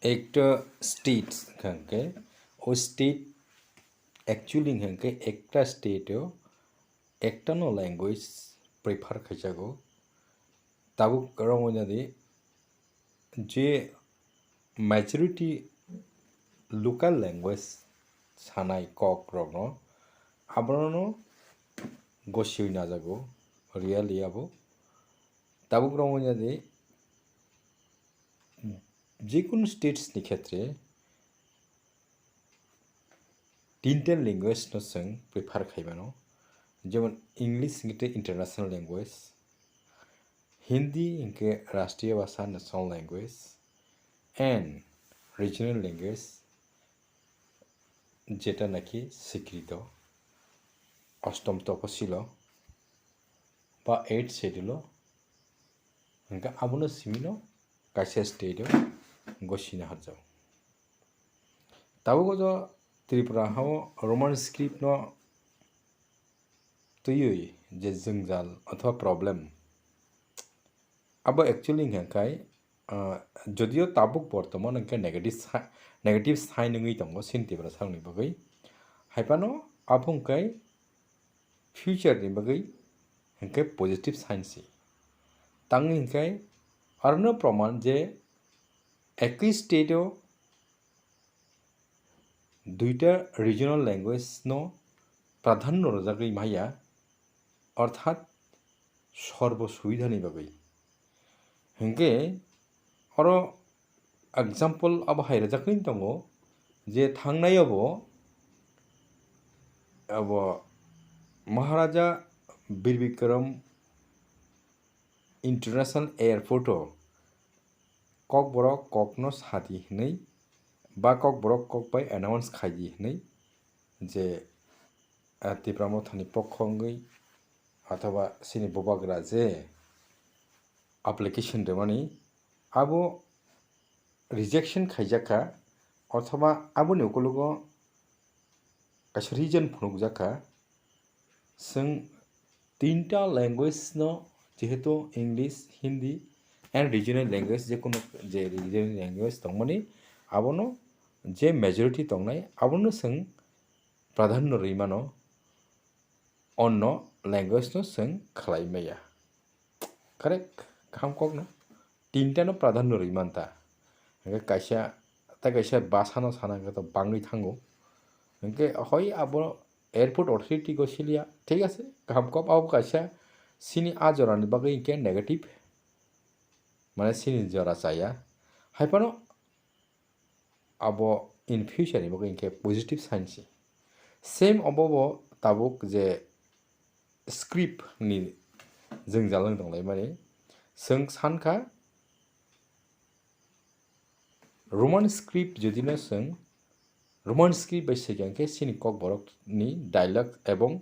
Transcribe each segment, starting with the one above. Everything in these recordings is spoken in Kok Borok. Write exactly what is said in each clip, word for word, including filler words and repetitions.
Ekta state hwnkha khe, o state actually hwnkha khe ekta state o ekta no language prefer khaijago. Tabuk rwngwi nadi je majority local language sanai kok rokno abono gosiwi najago, really abo. Tabuk rwngwi nadi jekunu states ni khetre tinta language no chwng prefer khai mano, jemon English hwnkhe international language, Hindi hwnkhe rashtriya bhasha, national language, and regional language, jeta naki sikrito, ostom topasilo ba eighth schedule o, hwnkhe abono simino kaisa state o gosina harjao. Tabuk o Tripura hao Roman script no twiwi je jwngjal othoba problem, abo actually hwnkha khe, ah, jodio tabuk bortoman hwnkhe negative si-, negative sign wngwi tongo chini Tiprasarokni bagwi, hai phano abo hwnkhe future ni bagwi hwnkhe positive sign se. Tangwi hwnkhe arono proman je ekoi state o duita regional language no pradhanno rwjagwi maya, orthat sorbo subidhani bagwi. Hwnkhe oro example abo hai rwjaknai tongo je thangnai abo, abo Maharaja Bir Bikram International Airport o Kokborok kokno sadi hwnwi ba Kokborok kok bai announce khaidi hwnwi je, ah, Tipra Mothani pokho wngwi othoba chini bubagra je application rwmani abo rejection khaijakha, othoba aboni ukologo kaisa reason phunukjakha. Chwng tinta language no, jehetu English, Hindi and regional language, jekunu je regional language tongmani, abono je majority tongnai, abono chwng pradhanno rwi mano, onno language no chwng khlai maya. Correct? Kaham kokno. Tinta no pradhanno rwi manta. Hwnkhe kaisa, tei kaisa bhasha no sana hwnkhe to bangwi thango. Hwnkhe hoi abo airport authority go siliya, thik ase, kaham kok, abo kaisa chini a jorani bagwi hwnkhe negative, mane chini jora chaya. Hai phano abo in future ni bagwi hwnkhe positive sign se. Same obo bo tabuk je script ni jwngjal wng tonglaimani, chwng sankha Roman script jodi no chwng Roman script bai swi kha hwnkhe chini Kokborokni dialect ebong,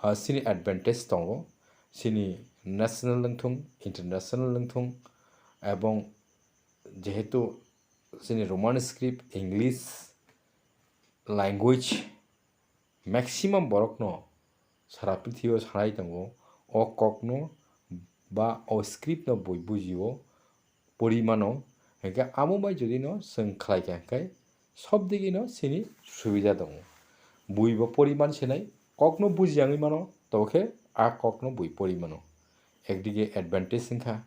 ah, chini advantage tongo, chini national wngthung, international wngthung, ebong jehetu chini Roman script, English language, maximum borokno sara prithibi o sanai tongo, o kokno ba o script no bui bujio, pori mano, hwnkhe amo bai jodi no chwng khlai kha hwnkhe sob digi no chini subida tongo. Bui bo pori man sinai, kokno buji yangwi mano, tobokhe a kokno bui pori mano. Ekdige advantage wngkha,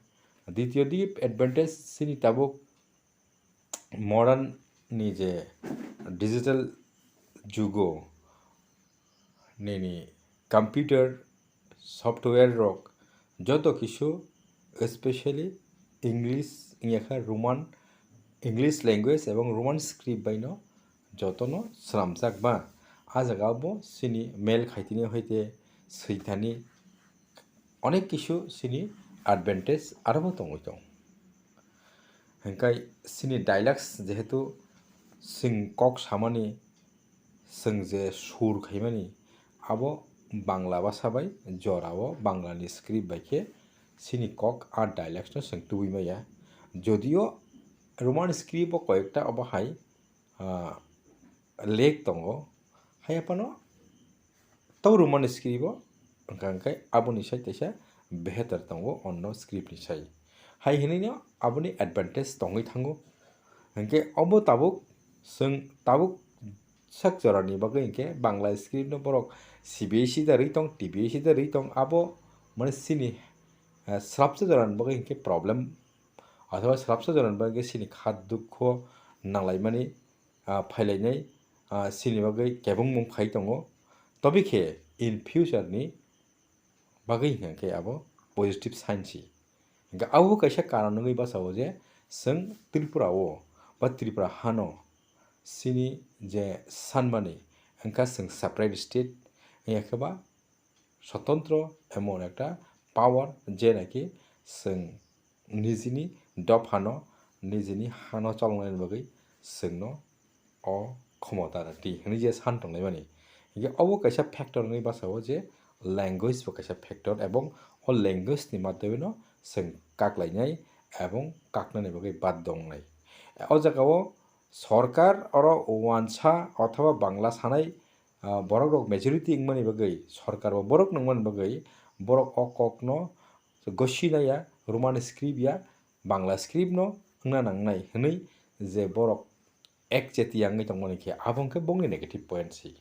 ditiyo dige advantage chini tabuk modern ni je digital jugo nini computer software rok joto kisu, especially English wngya kha Roman, English language ebong Roman script bai no joto no swnamjak ba. A jaga o bo chini mail khaitini hoite swithani onek kisu chini advantage aro bo tongwi tong. Hwnkhe chini dialects jehetu chwng kok samani, chwng je sur khaimani, abo Bangla bhasha bai jora o Bangla ni script bai khe chini kok a dialects no chwng tubui maya. Jodio Roman script bo koyekta obo hai, ah, lek tongo, hai phano tei Roman script o wngkha, hwnkhe aboni sai teisa beheter tongo onno script ni sai. Hai hinui no aboni advantage tongwi thango. Hwnkhe obo tabuk chwng tabuk sak jorani bagwi hwnkhe Bangla script no borok C B S E da rwi tong, T B S E da rwi tong, abo mane chini, eh, swrapsa jorani bagwi hwnkhe problem, othoba swrapsa jorani bagwi chini kha dukho nanglaimani, ah, phailainai, ah, chini bagwi kebengmung phai tongo. Tobikhe in future ni bagwi hwnkhe abo positive sign si. Hwnkhe abo kaisa karon wngwi bachao je chwng Tripura o ba Tripura hano chini je sanmani wngkha chwng separate state, wngya khe ba sotantro emon ekta power je naki chwng nijini dophano, nijini hano cholongnani bagwi chwngno o khomota rwdi hwnwi je san tonglaimani. Hwnkhe obo kaisa factor wngwi bachao je language bo kaisa factor, ebong o language ni madhyameno chwng kaklainai ebong kaknani bagwi baddo wngnai. O jagao sorkar oro wansa othoba Bangla sanai, ah, borok rok majority wngmani bagwi, sorkar bo borok nungmani bagwi borok o kokno gosi naiya, Roman script ya, Bangla script no wngna nangnai hwnwi je borok ekchetiya wngwi tongmani khe abo hwnkhe bongni negative point si.